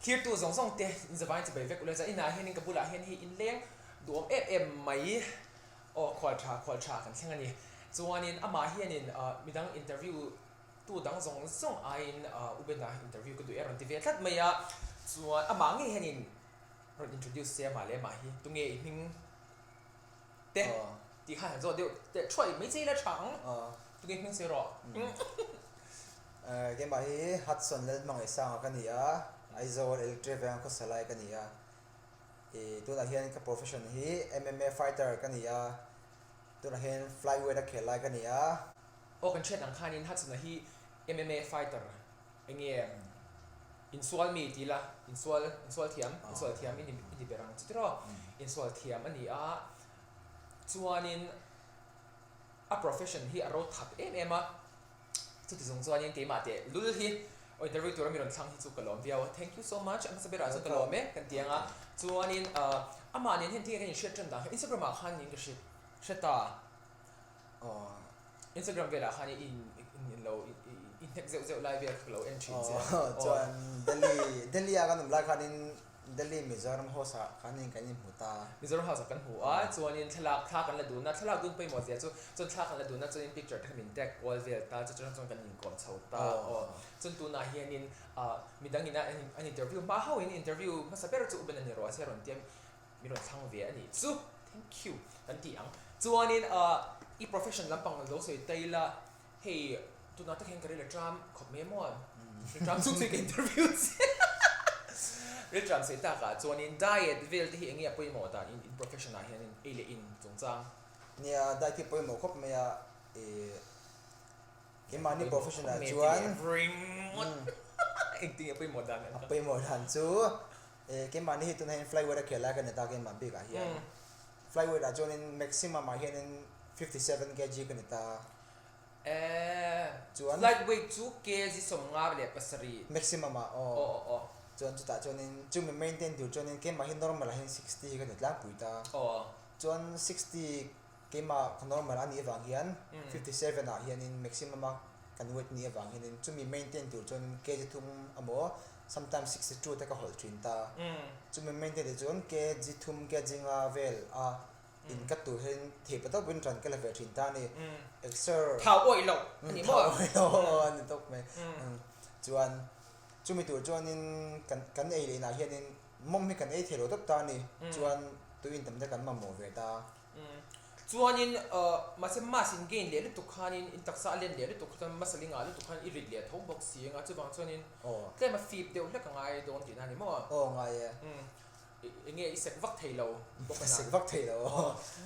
Thirtu zawng zawng te in zavain chibai vek ula chuan inah hianin ka bulah hian hei inleng duhawm em em mai aw khual tha khual tha kan thleng a ni. Chuanin amah hianin midang interview tu dang zawng zawng aiin U Bena interview ka duh e rawn ti ve tlat mai a, chuan amah ngei hianin rawn introduce se amah leh amah hi tunge i hming te tih khan han zawt deuh teh thuai mai che ila tha ang tunge hming sawi rawh. Keimah hi Hudson Lalhmangaihsanga ka ni a, Aizawl Electric Veng khawsa lai ka ni a. Ih tunah hian ka profession hi MMA fighter ka ni a, tunah hian flyweight a khel lai ka ni a. Aw kan hriat ang khanin Hudson-a hi MMA fighter enge insual mi ti ila insual insual thiam insual thiam i ni i ni ber ang chu tiraw insual thiam a ni a chuanin a profession hi a ro thap em em a chuti chung chuanin keimah teh lul hi aw interview tura mi rawn thlang hi chu ka lawm viau a thank you so much a hmasa berah chuan ka lawm e kan ti ang a chuanin ah amah nen hian tinge kan inhriat tan dan kha Instagram ah khan in ka hre hre ta. Instagram velah khan i in in lo i hnek zeuh zeuh lai vel kha ka lo en thin che. Aw chuan Delhi Delhi a kan awm lai khanin Delhi Mizoram house ah khanin kan inhmu ta. Mizoram house ah kan hmu a chuanin thlalak thla kan la dun a thlalak dun pawimawh zia chu chuan thla kan la dun a chuanin picture te kha min tag kual vel ta chu chuan chuan kan inkawm chho ta aw chuan tunah hianin ah midang ina an interview hma hauhin interview hmasa ber chu U Ben a ni rawh se rawn tia Min rawn thlang ve a nih chu. Thank you kan ti ang. Chuanin i profession lampang lo sawi ta ila, hei tunah tak hian ka ril a tram khawp mai maw? Ril tram chung chu ka interview che. Ril tram sawi takah chuanin diet vel te hi enge a pawimawh dan in profession ah hianin ei leh in chungchang? Nia, diet hi pawimawh khawp mai a, ih Keimahni profession ah chuan Engtin nge pawimawh dan a pawimawh dan chu keimahni hi tunah hian flyweight a khel lai ka ni ta keimah bikah hian flyweight ah chuanin maximum ah hianin 57 kg ka ni ta chuan lightweight chu kg 57 maximum ah aw chuan chutah chuanin chumi maintain tur chuanin keimah hi normal ah hian 60 hi ka ni tlangpui ta chuan 60 Keimah ka normal a nih avang hian 57 ah hianin maximum a kan weight nih avang hianin chumi maintain tur chuan kg thum emaw sometimes 62 te ka hawlh thin ta. Chumi maintain te chuan kg thum kg nga vel a in cut tur hian thei pa tawpin ran ka la ve thin ta a ni. Exer Thau awih loh a ni maw? Thau awih loh a ni tawp mai. Chuan chumi tur chuanin kan kan ei leh inah hianin mawm hi kan ei thei lo tawp ta a ni. Chuan tui in tam te kan mamawh ve ta. Chuanin mahse mass in gain leh lutuk khanin in taksa a len leh lutuk kha chuan muscle i ngah lutuk khan i rit leh tho bawk si anga chuvang chuanin tlem a fip deuh hlek a ngai dawn tihna a ni maw? Aw ngai e. Enge i sek vak thei lo bawk a na. Sek vak thei lo.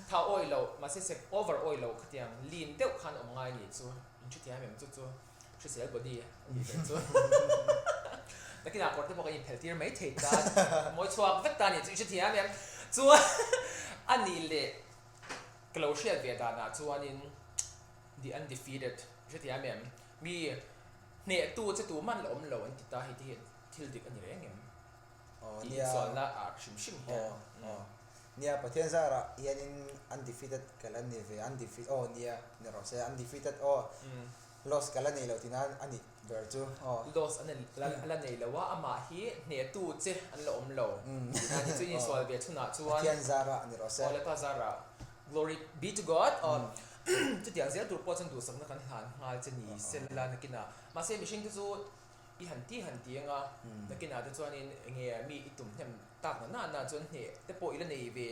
Tha awi lo mahse sek over awi lo khatiang lean deuh khan awm ngai ni chu in hrethiam em chu chu. Hrisel body a tih ber chu nakinah kawr te pawh kan inphelh tir mai thei ta mawi chhuak vek ta a nih chu i hrethiam em chuan a nih leh ka lo hriat ve danah chuanin the undefeated i hrethiam em mi hnehtu che tu man la awm lo an ti ta hei te hi thil dik a ni reng em tih insualna ah hrim hrim hian. Nia Pathian zarah hianin undefeated ka la ni ve undefeated aw nia ni rawh se undefeated aw. Loss ka la nei lo tihna a nih ber chu aw. Loss a la nei lo a, amah hi hnehtu che an la awm lo tihna a ni chu insual ve chhunah chuan. Pathian zarah a ni rawh se. Aw Lalpa zarah. Glory be to God aw. Chutiang zel tur pawh chuan duhsakna kan hlan nghal che ni sela nakinah. Mahse mihring te chu i han ti han ti anga nakinah te chuanin enge mi i tum hnem tak na na na chuan hneh te pawh i la nei ve.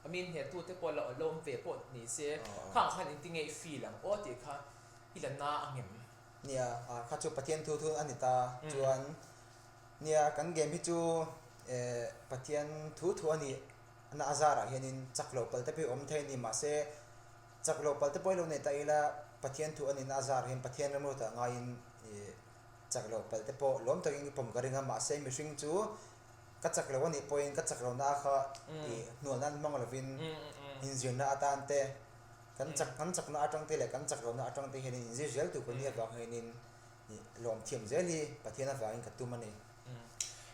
A min hnehtu te pawh la awm ve pawh ni se, khang khan engtin nge i feel ang aw tih kha i la na ang em? Nia, kha chu Pathian thu thu a ni ta. Chuan nia kan game hi chu Pathian thu thu a nih na a zarah hianin chak loh pal te pawh hi awm thei a ni. Mahse chak loh pal te pawh hi lo nei ta ila Pathian thu a nih na a zarah hian Pathian remruatah ngaiin chak loh pal te pawh lawm takin i pawm ka ring a. Mahse mihring chu Ka chak lo a nih pawhin ka chak lohna kha ih hnual nan hmang lovin inzirna atan te kan chak kan chakna atang te leh kan chak lohna atang te hianin inzir zel tur ka nih avang hianin ih lawm thiam zel hi Pathian avangin ka tum a ni.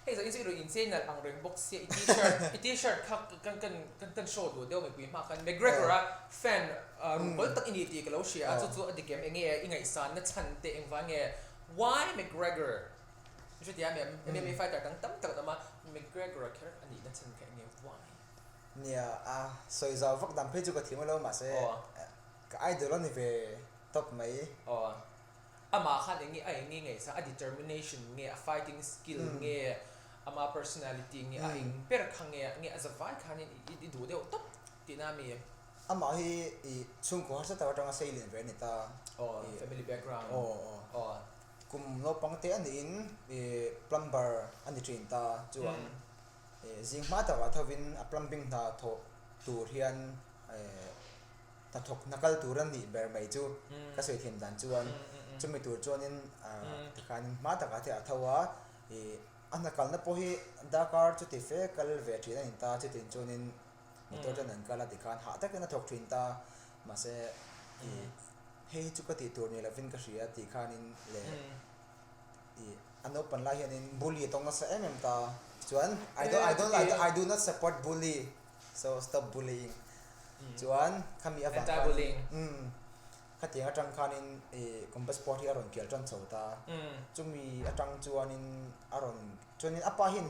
Hei zawh in chu i rawn inchei nalh ang reng bawk sia i t-shirt i t-shirt kha kan kan kan kan show duh deuh mipui hma khan McGregor a fan ruhkawl tak i ni tih ka lo hria a chu chu a dik em enge i ngaihsanna chhan te engvang nge why McGregor? I hrethiam em? MMA fighter dang tam tak an awm a. McGregor-a kher a nihna chhan kha enge why? Nia, a sawi zau vak dan phei chu ka thiam lo mahse ka idol a ni ve tawp mai. Aw. Amah khan enge a enge ngaihsang, a determination nge, a fighting skill nge, ama personality nge, a eng ber kha nge, nge a zavai khanin i duh deuh tawp tihna a mi? Amah hi i chhungkaw harsa tak atanga sei lian ve a ni ta. Aw, family background. Aw, aw. Aw. Kum naupang te a niin i plumber a ni thin ta chuan zing hma takah thovin a plumbing hna thawh tur hian hnathawk hna kal tur a nih ber mai chu ka sawi thiam dan chuan chumi tur chuanin tikhanin hma takah te a tho a ih a hna kalna pawh hi darkar chuti fe kal ve thin a ni ta chutin chuanin motor ten an kal a tikhan hah takin a thawk thin ta mahse ih hei hi chu ka tih tur ni lovin ka hria tih khanin leh ih a naupan lai hianin bully a tawng nasa em em ta chuan I don't I don't I do not support bully. So stop bullying chuan khami avang khan umm khatiang atang khanin ih combat sport hi a rawn kial tan chho ta chumi atang chuanin a rawn chuanin a pa hian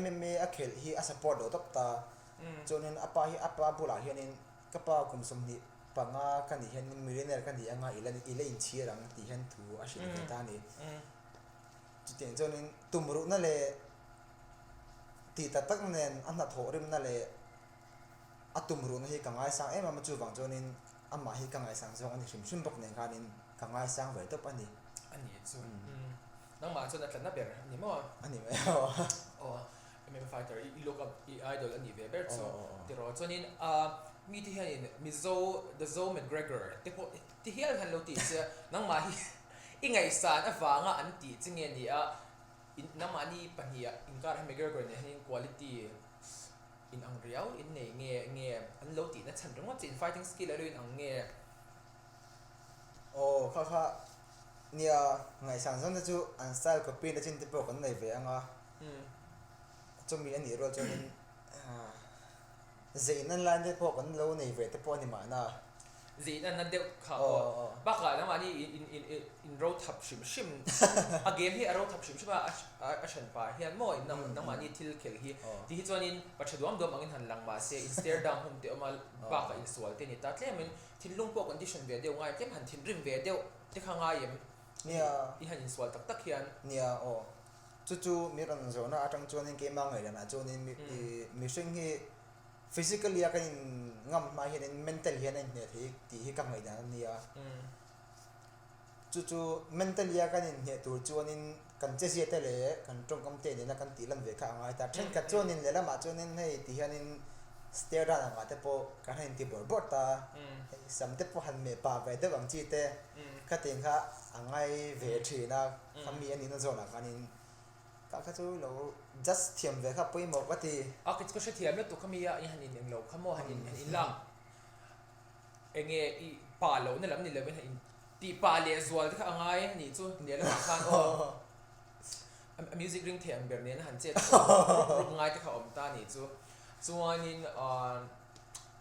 MMA a khelh hi a support lo tawp ta chuanin a pa hi a pa bulah hianin ka pa kum 25 ka nih hianin millionaire ka ni anga i la i la inchhir ang tih hian thu a hrilh ve ta a ni chutiang chuanin tumruhna leh Tih tak tak nen a hnathawh rimna leh a tumruhna hi ka ngaisang em em a, chuvang chuanin amah hi ka ngaisang zawng a ni hrim hrim bawk nen khanin ka ngaisang ve tawp a ni. A ni chu nangmah chuan a tla na ber a ni maw? A ni mai aw. Aw MMA fighter i look up i idol a nih ve ber chu tiraw chuanin mite hianin Mizo the Zo McGregor te pawh ti hial hian lo tih che nangmah hi i ngaihsan avanga an tih che nge ni a In nangmahni pahniha inkar hi McGregor nen hian quality in ang riau in nei nge nge an lo tihna chhan ringawt che in fighting skill alo in ang nge? Aw kha kha nia ngaihsan zawn te chu an style copy na chin te pawh kan nei ve ang a chumi a nih rual chuanin Zein an lai te pawh kan lo nei ve te pawh a ni mahna. Zein an na deuh kha aw. Bakah nangmahni in ro thap hrim hrim a game hi a ro thap hrim hrim a a hran pah hian maw nangmahni thil khelh hi ti hi chuanin pa tha duam duam angin han lang mahse in stare down hun te awm a bakah insual te a ni ta tlemin thinlung pawh condition ve deuh ngai tlem han thinrim ve deuh te kha ngai em i han insual tak tak hian. Nia aw. Chu chu mi rawn zawhna atang chuanin keimah ngaihdanah chuanin mihring hi physically a kan in ngam hma hianin mental hian a inhneh thei tih hi ka ngaihdan a nia. Chu chu mentally a kan inhneh tur chuanin kan chezia te leh kan tawngkam te nena kan tih lan ve kha a ngai ta. Thenkhat chuanin lehlamah chuanin hei ti hianin stair dan angah te pawh kan han inti bawrh bawrh ta, hei sam te pawh han meh pah ve deuh ang chi te khatiang kha a ngai ve thin a. Kha mi a nihna zawnah khanin kha kha chu lo just thiam ve kha pawimawh ka ti. A ka hrethiam lutuk kha mi a i han in englo kha maw han in han in lak enge i pa lohna lam ni lovin han in tih pah leh zual te kha a ngai a nih chu nia lamah khan aw a music ring thei ang ber nena han chet chhuah rup rup ngai te kha a awm ta a nih chu chuanin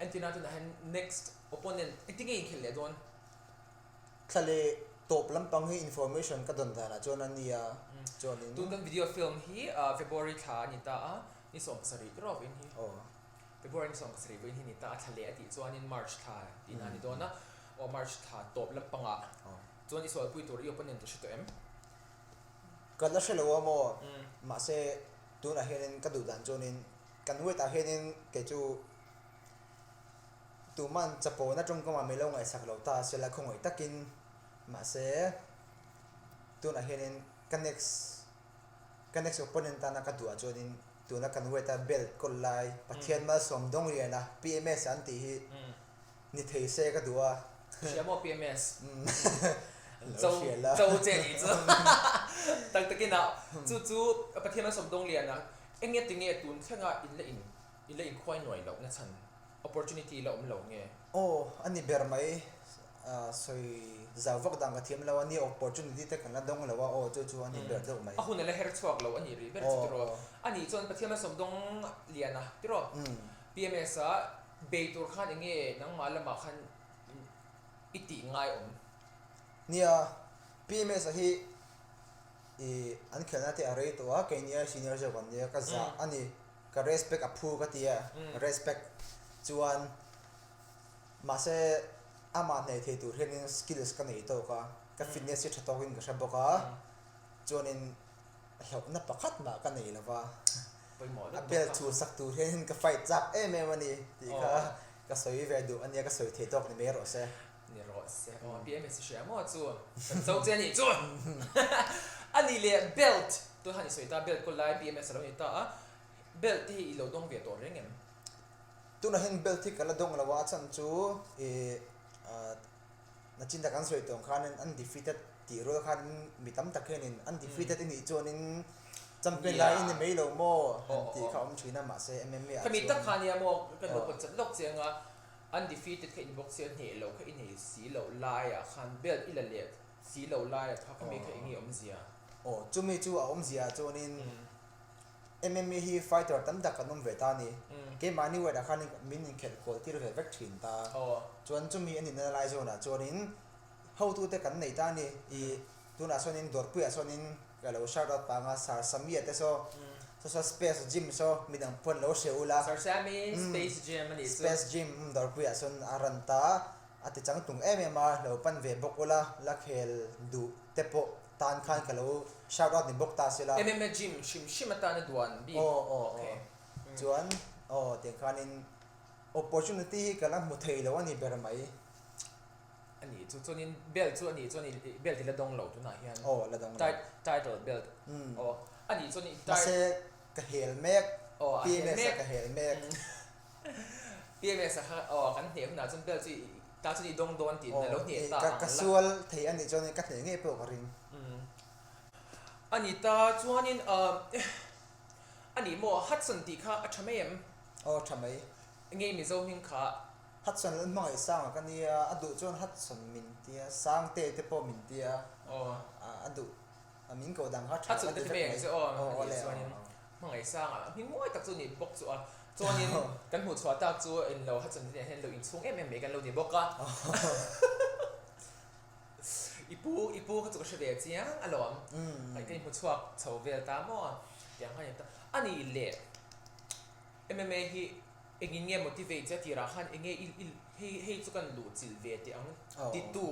entirna tunah hian next opponent engtin nge inkhelh leh dawn? Thla leh tawp lampang hi information ka dawn danah chuan a nia chuanin. Tun kan video film hi February thla a ni ta a, ni 17 te rawh vawiin hi. Aw. February ni 17 vawiin hi ni ta a, thla leh a tih chuanin March thla tihna a ni dawn a, aw March thla tawp lampangah chuan i sualpui tur i opponent i hre tawh em? Ka la hre lo a maw? Mahse tunah hianin ka duh dan chuanin kan weight ah hianin kei chu Tuman chapona tawngkamah min lo ngaihsak lo ta sela khawngaih takin mahse tunah hianin ka next ka next opponent tana ka duhah chuanin tuna kan weight a belt kawl lai Pathian malsawm dawng lian a PMS an tih hi ni thei se ka duh a. Hria maw PMS? Cho cho che nih chu tak takin ah chu chu Pathian malsawm dawng lian a eng nge tinge tun thlenga in la in in la inkhuai nuai loh na chhan Opportunity la awm lo nge? Aw, a ni ber mai. Sawi zau vak dan ka thiam lo a nia, opportunity te kan la dawng lo a, aw chu chu a ni ber deuh mai. A hun a la her chhuak lo a nih rih ber chu tiraw? A nih chuan Pathian Malsawmdawng lian a tiraw? PMS a bei tur khan eng nge nangmah lamah khan i tih ngai awm? Nia, PMS a hi. I an khelhna te a rei tawh a, keini ai senior zawk an nia, ka zah a ni, ka respect a phu ka ti a, respect chuan mahse amah hnaih thei tur hianin skills ka nei tawk a, ka fitness hi tha tawkin ka hre bawk a, chuanin hlauhna pakhat mah ka nei lo va, a belt chhur sak tur hianin ka fight chak em em a ni tih kha ka sawi ve duh a nia, ka sawi thei tawk ni mai rawh se. Ni rawh se. Aw PMS i hria maw chu? Kan cho che a nih chu. A nih leh belt tun han i sawi ta belt kawl lai PMS a lo ni ta a, belt te hi i lo dawng ve tawh reng em? Tunah hian belt hi ka la dawng lo a, a chhan chu i nachin tak an sawi tawh ang khanin undefeated tih rual khan mi tam tak hianin undefeated i nih chuanin champion lai i ni mai lo maw han tih kha a awm thin a, mahse MMA ah chuan. Khami tak kha nia maw kan lo pawt chat lawk che anga Undefeated kha in bawk sia hneh loh kha i nei si loh laiah khan belt i la leh si loh laiah kha khami kha enge awmzia? Aw, chumi chu a awmzia ah chuanin MMA hi fighter tam tak kan awm ve ta a ni. Keimahni weight ah khan min inkhelh kual tir ve vek thin ta. Chuan chumi a nihna lai zawnah chuanin hotute kan nei ta a ni. I tunah sawnin dawrpuiah sawnin Ka lo shout out pang a, Sir Sammy-a te saw, saw saw Space Gym saw midang pawh an lo hre ul a. Sir Sammy, Space Gym a nih chu. Space Gym dawrpuiah sawn a run ta, a ti changtlung em em a, lo pan ve bawk ula, la khel duh te pawh tan khan ka lo shout out ni bawk ta se la. MMA gym hrim hrim atana duan bik. Aw aw aw. Chuan aw tiang khanin opportunity hi ka la hmu thei lo a ni ber mai. A nih chu chuanin belt chu a nih chuan i belt i la dawng lo tunah hian Aw la dawng lo. Title belt aw a nih chuan i Mahse ka hel mek Aw a hel PMS a mek ka hel mek. PMS a kha aw kan hneh hunah chuan belt chu i ta chuan i dawng dawn tih Aw na lo hneh ta ka ang ka la. sual thei a nih chuan ka hneh ngei pawh ka ring. A ni ta chuanin a nih maw Hudson tih kha a tha mai em? Aw tha mai. Nge Mizo hming kha Hudson lal hmangaih sanga ka nia, a duh chuan Hudson min tia, Sangte te pawh min tia, a duh a min koh dan kha tha ka ti vek mai. Aw awle aw. Hmangaih sanga hming mawi tak chu ni bawk chu a, chuanin kan hmuh chhuah tak chu englo Hudson te nen hian lo inchhung em em mai kan lo ni bawk a. I pu i pu kha chu ka hre ve chiang alawm, ka inhmu chhuak chho vel ta maw tiang kha a ni ta. A nih leh MMA hi Engin nge motivate che tirah khan enge i i hei hei chu kan luh chilh ve teh ang titu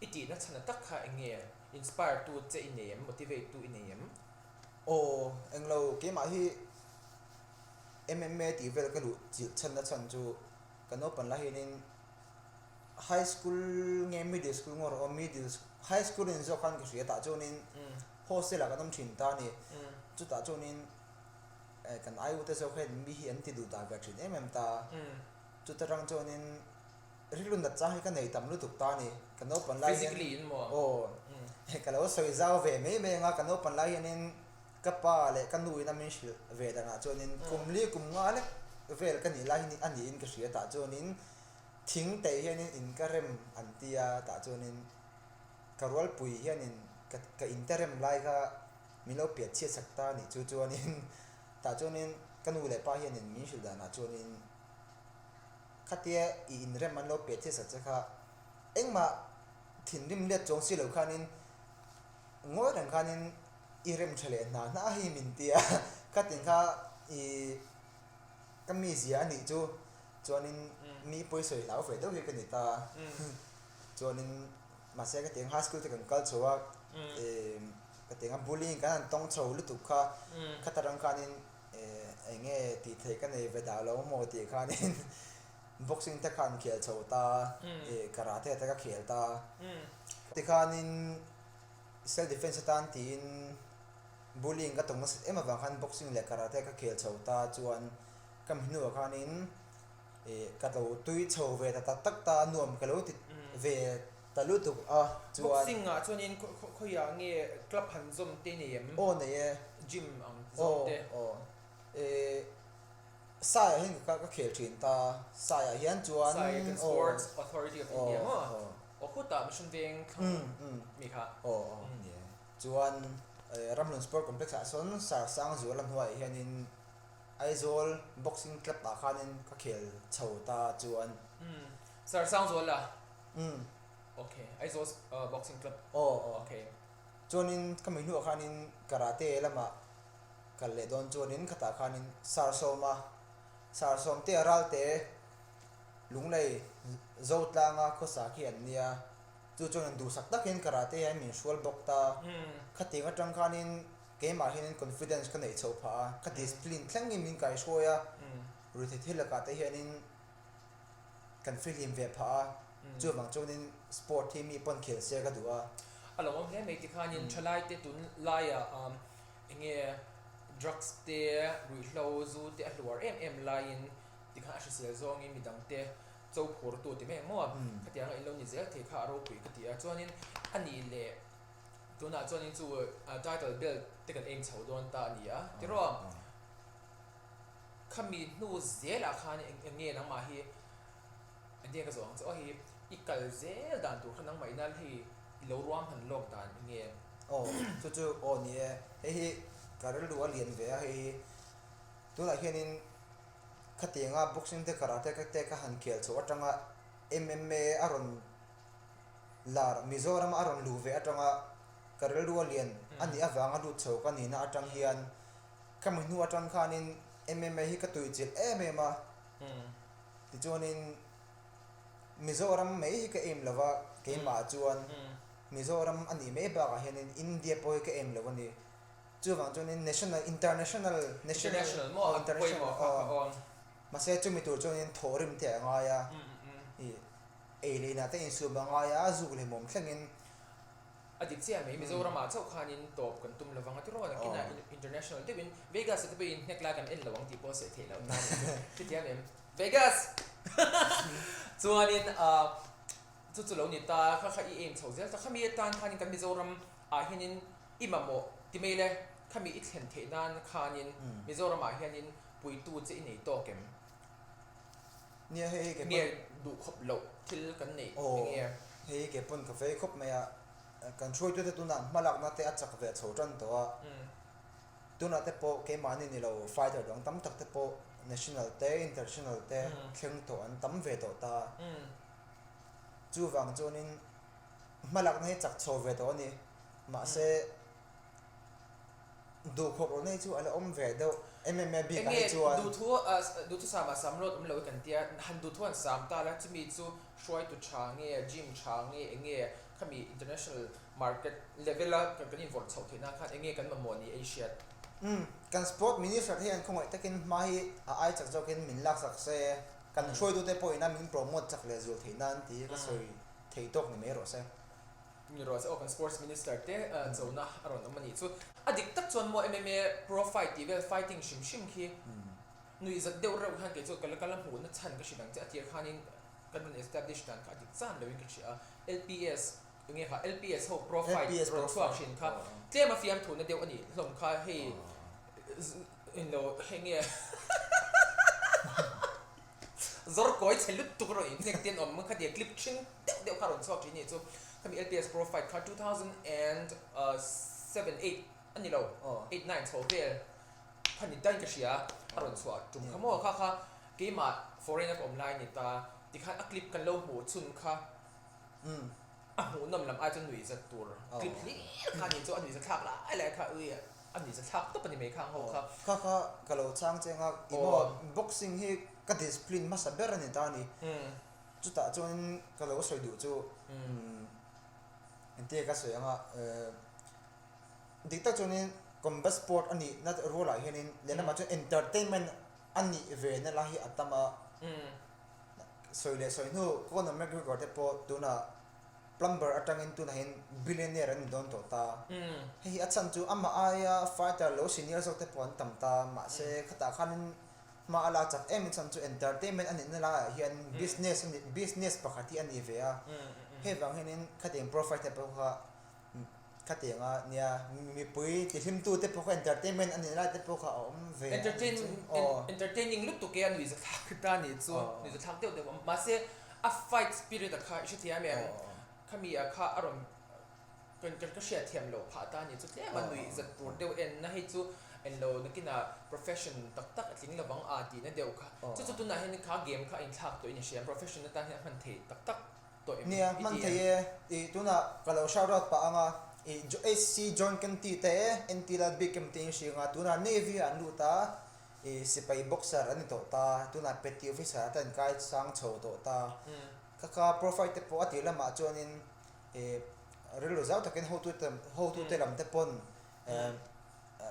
i tihna chhana tak kha enge inspire tu che i nei em motivate tu i nei em? Aw englo keimah hi MMA tih vel ka luh chilh chhanna chhan chu ka naupan lai hianin high school nge middle school ngawr aw middle high school in zawk khan ka hria tah chuanin hostel ah kan awm thin ta a ni chutah chuanin Kan aiu te zawk hian mi hi an ti duh dah ve thin em em ta. Chuta rang chuanin rilru nat chang hi ka nei tam lutuk ta a ni. Ka naupan lai hian aw ka lo sawi zau ve mai mai ang a, ka naupan lai hianin ka pa leh ka nu in a min hrilh ve danah chuanin kum li kum nga lek vel ka nih lai hi a niin ka hria tah chuanin thing te hianin in ka rem an ti a tah chuanin ka rualpui hianin ka ka inte rem lai kha Min lo piat chhiat sak ta nih chu chuanin tah chuanin ka nu leh pa hianin min hrilh danah chuanin khatia i inrem an lo piat chhiat sak che kha engmah thinrim let chuang si lo khanin ngawi reng khanin i rem tha leh hna hna hi min ti a khatin kha i ka mizia a nih chu chuanin mi pawisawi hlau ve deuh hi ka ni ta chuanin Mahse ka tiang high school te kan kal chho a, ka tiang a bullying kan han tawng chho lutuk kha, khata rang khanin eng nge tih theih ka nei ve dah lo maw tih khanin boxing te khan khel chho ta, karate te ka khel ta. Tikhanin self defense atan tiin bullying ka tawng nasat em avang khan boxing leh karate ka khel chho ta chuan ka mi hnuah khanin Ih ka lo tui chho ve ta tak tak ta a nuam ka lo ti ve ta lutuk a chuan. Boxing ah chuanin khawiah nge club han zawm te nei em? Aw nei e. Gym ang zawm te. Aw aw ih Saiah hian ka ka khel thin ta Saiah hian chuan Sai kan Sports Authority of India maw? Aw khutah Mission Veng thlang mi kha. Aw aw ni e. Chuan Ramhlun Sport Complex ah sawn Sarsangzuala hnuaiah hianin Aizawl boxing club ah khanin ka khel chho ta chuan. Umm Sir Sangzuala? Umm. Ok, Aizawl boxing club. Aw aw. Ok. Chuanin ka mi hnuah khanin karate lamah kal leh dawn chuanin khatah khanin Sarsawma, Sarsawmtea Ralte Lunglei Zotlanga khawsa khi an nia. Chu chuan duhsak takin karate hian min hrual bawk ta. Khatiang atang khanin keimah hianin confidence ka neih chhoh phah a, ka discipline thlengin min kaihruai a, ruihtheih thil lakah te hianin kan fihlim ve phah a, chuvang chuanin sport hi mi pawn khel se ka duh a. A lo awm hle mai tikhanin thalaite tun laiah enge drugs te, ruihhlo, zu te a hluar em em laiin tikhan a hrisel zawngin midangte cho phurtu ti mai ang maw? Khatianga in lo ni zel thei kha a ropui ka ti a, chuanin a nih leh tunah chuanin chu title belt te kan aim chho dawn ta a ni a, tiraw? Khami hnu zelah khan eng eng nge nangmah hi eng ka zawh ang che aw hei i kal zel dan tur kha nangmah ina hei i lo ruam han lawk dan eng nge? Aw chu chu aw ni e, hei hi ka rilru a lian ve a hei hi tunah hianin khatianga boxing te karate te ka han khel chhoh atanga MMA a rawn lar Mizoram a rawn luh ve atanga ka rilru a lian a nih avanga lut chho ka nihna atang hian Ka mi hnu atang khanin MMA hi ka tuichilh em em a, tichuanin Mizoram mai hi ka aim lova keimah chuan Mizoram a nih mai bakah hianin India pawh hi ka aim lo a ni. Chuvang chuanin national, international, national, aw international aw mahse chumi tur chuanin thawhrim te a ngai a, ih ei leh inah te insum a ngai a, zuk leh hmuam thlengin. A dik chiah mai, Mizoramah chauh khanin tawp kan tum lovang a tiraw, nakinah international deuhin Vegas ah te pawhin hnek lai kan en lo ang tih pawh a sawi theih loh nan a ni. Chutiang em? Vegas! Chuanin chu chu lo ni ta, kha kha i aim chho zel ta, khami atan khanin kan Mizoram ah hianin i mamawh ti mai le, khami i thlen theih nan khanin Mizoram ah hianin puitu che i nei tawk em? Nia hei hei ke pawn. Duh khawp loh thil kan neih eng nge? Hei hei ke pawn ka vei khawp mai a, kan hruaitute tunah hmalakna te a chak ve chho tan tawh a, tunah te pawh keimahni ni lo fighter dang tam tak te pawh national te international te thleng tawh an tam ve tawh ta, chuvang chuanin hmalakna hi chak chho ve tawh a ni, mahse. Duhkhawp rawh nei chu a la awm ve deuh MMA bik ah hi chuan. Enge duhthu duhthusam ah sam rawt awm lo i kan tia, han duhthu han sam ta la chumi chu hruaitu tha nge gym tha nge enge khami international market level a kan invawrh chhoh theih nan khan enge kan mamawh ni ei hriat. Umm kan sport minister te hian khawngaih takin hma hi a ai chak zawkin min laksak se, kan hruaitute pawhin a min promote chak leh zual theih nan tih hi ka sawi thei tawk ni mai rawh se. Ni rawh se aw kan sports minister te chona a rawn awm a nih chu. A dik tak chuan maw MMA pro fight tih vel fighting hrim hrim khi nuih zat deuh reuh hian kei chu ka la ka la hmuhna chhan ka hrilh ang che a tir khanin kan rawn establish dan kha a dik zan loin ka hria a LPS enge kha LPS ho pro fight rawn chhuak thin kha tlem a fiamthuhna deuh a nih hlawm kha hei englo hei nge Zawr kawi chhe lutuk rawn inhnek te an awm kha tia clip ṭhing deuh deuh kha rawn chhuak ṭhin a nih chu. Khami LPS Pro Fight kha 2007, eight a ni lo, eight, nine chho vel kha ni daih ka hria a rawn chhuah ṭum kha maw kha kha keimah foreign a ka awm lai a ni ta tikhan a clip kan lo hmuh chhun kha A hmuhnawm lam ai chuan nuih zat tur clip hlir kha a nih chu a nuih zathlak lai lai kha ui a nuih zathlak tawp a ni mai kha ang ho kha. Kha kha ka lo chang cheng a i maw boxing hi ka discipline hmasa ber a ni ta a ni. Chutah chuan ka lo sawi duh chu engtia ka sawi anga dik tak chuanin combat sport a nih na rualah hianin lehlamah chuan entertainment a nih ve na lai hi a tam a. Sawi leh sawi hnu, Conor McGregor te pawh tunah plumber atangin tunah hian billionaire an ni dawn tawh ta. Hei hi a chhan chu amah aia fighter lo senior zawk te pawh an tam ta, mahse khatah khanin hma a lak chak em in chhan chu entertainment a nihna laiah hian business a ni business pakhat hi a ni ve a. Hei vang hianin khatiang pro fighter pawh kha Khatianga nia mipui tihlimtu te pawh kha entertainment a nih lai te pawh kha a awm ve a nih chu aw. Entertaining lutuk e a nuih zathlak ta nih chu nuih zathlak deuh deuh a awm mahse a fight spirit a kha i hrethiam em khami a kha a rawn ka ka hriatthiam loh phah ta nih chu tlem a nuih zat tur deuh en na hei chu englo nakinah profession tak tak a tling lovang a tihna deuh kha chu chu tunah hian kha game kha a inthlak tawh in i hria profession atan hian a hman theih tak tak. Nia, hman thei e. Ih, tunah ka lo shout out pah ang a. I HC John Kenti te NT Lalbikim te in hria anga tunah Navy ah an lut a, i sipai boxer an ni tawh ta, tunah Petty Officer ah te an kai sang chho tawh ta. Ka ka profile te pawh a tih lamah chuanin i rilru zau takin hotute hotute lam te pawn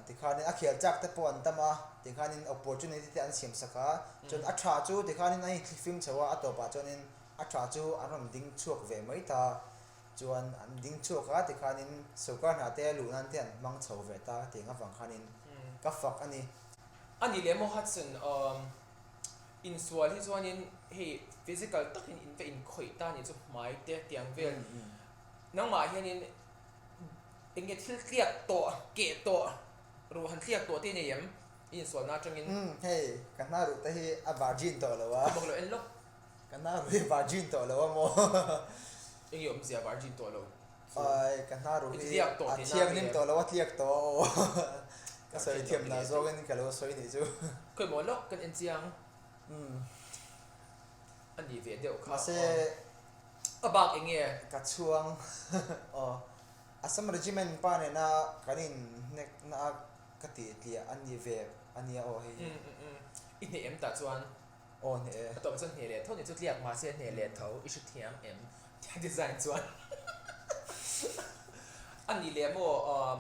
tikhanin a khel chak te pawh an tam a, tikhanin opportunity te an siam sak a, chuan a tha chu tikhanin a inthlifim chho a, a tawpah chuanin a tha chu an rawn ding chhuak ve mai ta. Chuan an ding chhuak a tikhanin sawrkar hna te luh nan te an hmang chho ve ta ka tih ang avang khanin ka fak a ni. A nih leh maw Hudson, umm insual hi chuanin hei physical takin in va inkhawih ta nih chu hmai te tiang vel nangmah hianin eng nge thil tliak tawh keh tawh ruh han tliak tawh te i nei em i insualna atangin? Umm hei ka hna ruh te hi a virgin tawh lo a. Ka bawk lo en lawk. Ka hna ruh hi virgin tawh lo a maw? Eng nge awmzia virgin tawh lo chu? Ai, ka hna ruh hi a thianghlim tawh lo, a tliak tawh a aw. Ka sawi thiam dan zawngin ka lo sawi nih chu. Khawi maw lawk kan en chiang. Umm. A nih ve deuh kha. Mahse. A bak eng nge? Ka chhuang aw. Assam Regiment pa nena kan inhnek na a ka tih tliah a ni ve a nia aw hei hi. Umm umm umm. I hneh em tah chuan? Aw hneh e. A tawp chuan hneh leh tho ni chu tliak mahse hneh leh tho i hre thiam em tia design chuan a nih leh maw umm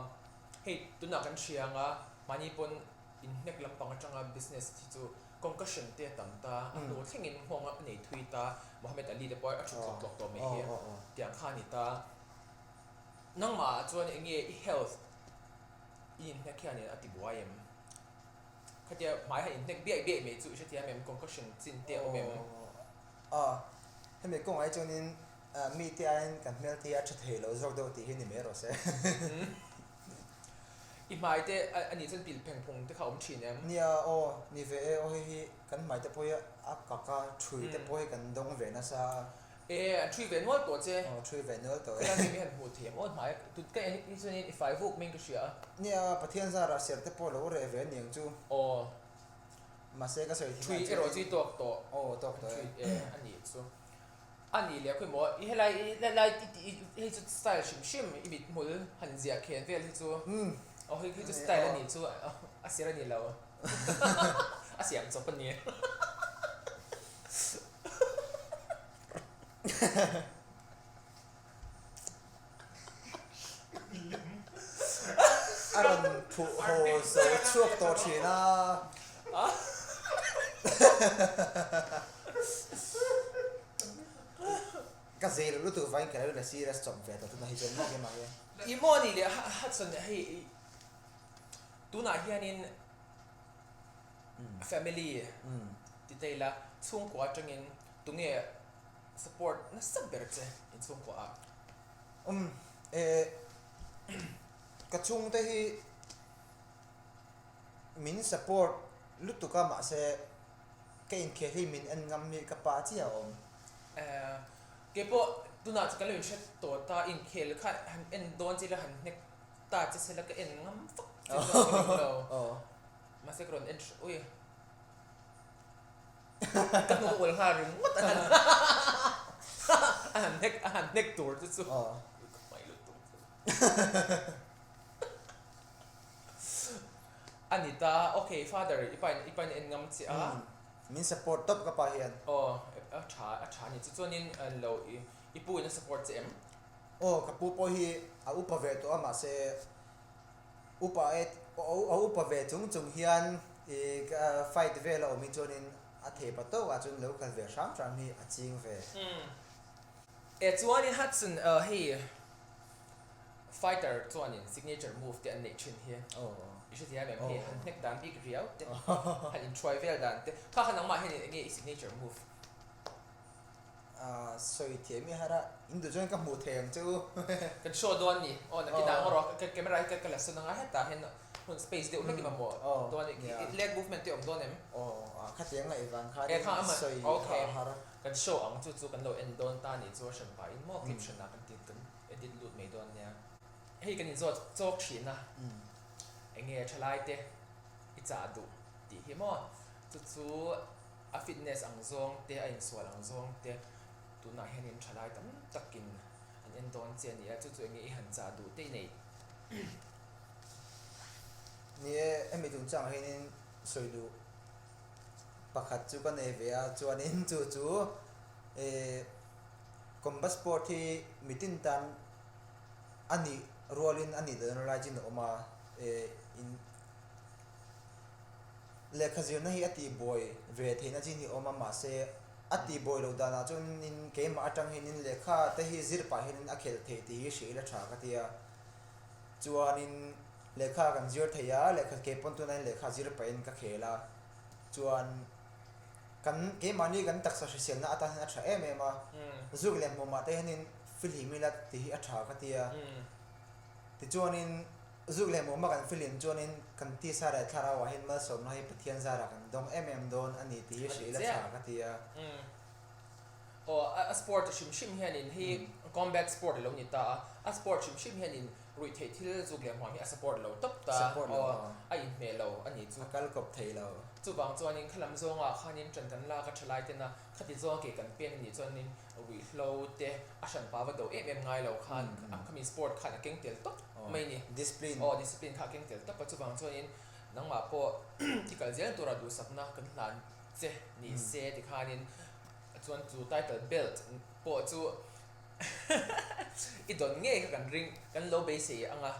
hei tunah kan hria ang a mahni pawn inhnek lampang atanga business hi chu concussion te a tam ta a hnu thlengin nghawng a nei thui ta Mohammed Ali te pawh a thut tlawk tlawk tawh mai hi tiang kha a ni ta nangmah ah chuan eng nge i health i inhnek hianin a ti buai em? Khatia hmai han inhnek biaih biaih mai chu i hrethiam em? Concussion chin te a awm em? Aw, hemi kawngah hi chuanin mite aiin kan hmel te hi a tha thei lo zawk deuh tih hi ni mai rawh se. I hmai te a nih chuan pilh pheng phung te kha a awm thin em? Nia, aw, ni ve e, aw hei hi kan hmai te pawh hi a kak a, thui te pawh hi kan dawng ve nasa a. E, an thui ve nual tawh che. Aw, thui ve nual tawh e. Khawilai mi han hmuh thiam aw hnai tut ka en hi chuanin i fai vuk meng ka hria a. Nia, Pathian zarah ser te pawh lo reh ve aniang chu. Aw. Mahse ka sawi thin ah chuanin. Thui erawh chu i tawk tawh. Aw, tawk tawh e. Thui e, a nih chu. A nih leh khawi maw, i helai i helai i tih hei chu style hrim hrim i mithmul han ziah khen vel hi chu. Umm. Aw, hei chu style a nih chu, a ser a ni lo. A siam chawp a ni. A rawn phuh haw zo chhuak tawh thin a. Ka zei lo lutuk vangin ka lo la serious chawp ve tawh tunah hi chuan mak em ang e. I maw ni leh Hudson hei tunah hianin family ti ta ila chhungkua atangin tunge support nasa ber che in chhungkua ah? Umm eh ka chhungte hi min support lutuk a mahse ka inkhel hi min en ngam hi ka pa chiah a awm. Eh keipawh tunah chu kan lo inhre tawh ta inkhel kha han en dawn che ila han hnek ta che sela ka en ngam vak che chuan ka ring lo. Mahse ka rawn en hreh ui. Ka hnu ka ul nghal ringawt a han a han hnek a han hnek tur te chu. Ui ka hmai lutuk chu. A ni ta okay father i pa in i pa in a en ngam che a. Min support tawp ka pa hian. Aw a tha a tha a ni chu chuanin lo i pu in a support che em? Aw ka pu pawh hi a upa ve tawh a mahse Upa e a upa ve chung chung hian i fight vel a awm hi chuanin a thei pa tawk ah chuan lo kal ve hram hram hi a ching ve. E chuanin Hudson hei fighter chuanin signature move te an neih thin hi i hrethiam em hei han hnek dan bik riau te han inthuai vel dan te kha kha nangmah hian enge i signature move? Sawi thiam i har a, in duh chuan ka hmuh thei ang che u. Kan show dawn ni. Aw nakin ah erawh ka camera hi ka la sawn anga hetah hian hmun space deuh hlek i mamawh dawn a ni. Leg movement te awm dawn em? Aw khatiang ngaih vang khan sawi kha a har. Kan show ang chu chu kan lo en dawn ta ni chu a hran pahin maw clip hran ah kan ti kan edit lut mai dawn nia. Hei kan inzawt chawk thin a, enge thalai te i chah duh tih hi maw chu chu A fitness ang zawng te, a insual ang zawng te tunah hianin thalai tam takin an en dawn che a ni a, chu chu enge i han chah duh te i nei? Ni e, hemi chungchangah hianin sawi duh pakhat chu ka nei ve a, chuanin chu chu eh combat sport hi mitin tan a nih rualin a nih lohna lai chin a awm a, eh in lehkha zirna hi a tihbuai ve theihna chin hi a awm a, mahse a tihbuai loh danah chuanin keimah atang hianin lehkha te hi zir pah hianin a khelh theih tih hi hrilh a tha ka ti a, chuanin lehkha kan zir thei a, lehkha ke pawn tunah hian lehkha zir pahin ka khel a, chuan kan keimahni kan taksa hriselna atan hian a tha em em a, zuk leh hmuamah te hianin fihlim ila tih hi a tha ka ti a, tichuanin zuk leh hmuama kan fihlim chuanin kan tisa leh thlarauah hian malsawmna hi Pathian zarah kan dawng em em dawn a ni tih hi hrilh ila tha ka ti a. Aw, a sport hrim hrim hianin hei combat sport a lo ni ta a, a sport hrim hrim hianin ruihtheih thil zuk leh hmuam hi a support lo tawp ta, aw, a inhmeh lo a nih chu. A kal kawp thei lo. Chuvang chuanin khalam zawngah khanin ṭan kan lak a ṭha lai tena khati zawnga ke kan pen a nih chuanin ruihhlo te a hranpa va do em em ngai lo khan khami sport khan a keng tel tawp mai a ni. Discipline. Aw, discipline kha a keng tel tawp a, chuvang chuanin nangmah pawh i kal zel tura duhsakna kan hlan che ni se tikhanin chuan chu title belt pawh chu i dawn ngei kha kan ring, kan lo beisei ang a,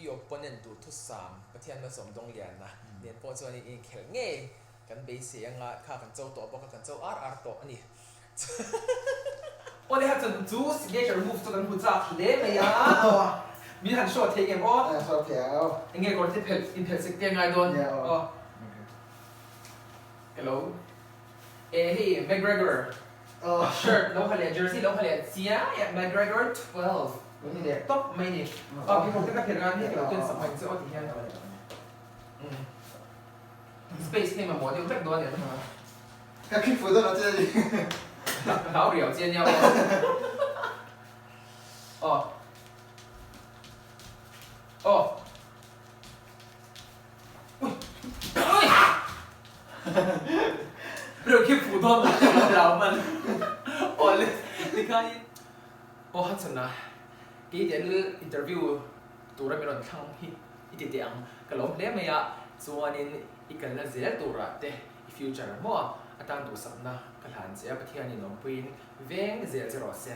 i opponent duhthusam Pathian malsawm Dawngliana nen pawh chuan i inkhelh ngei kan beisei ang a, kha kan cho tawh bawk a, kan cho ar ar tawh a ni. Awle ha chuan chu signature move chu kan hmu chak hle mai a, min han show thei ngem aw? Show thei ang aw. Enge kawr te phelh inphelh sek te a ngai dawn aw. Hello. E hei McGregor shirt lo ha leh jersey lo ha leh chiai a McGregor 12 lo ni leh tawp mai ni. Aw pheikhawk te ka phelh ngan hi ka lo ken sak mai che aw ti hian space hei mamawh deuh vek dawn em. Ka khik fuh dawn lo che ni. Ka hlau riau che nia aw. Aw. Aw. Reuh khi phu dawn lo che lo hman aw le tikhain aw Hudson a kei te an interview tura min rawn thlang hi i ti teh ang ka lawm hle mai a chuanin i kalna zel turah te i future maw atan duhsakna ka hlan che a Pathianin awmpuiin veng zel che rawh se.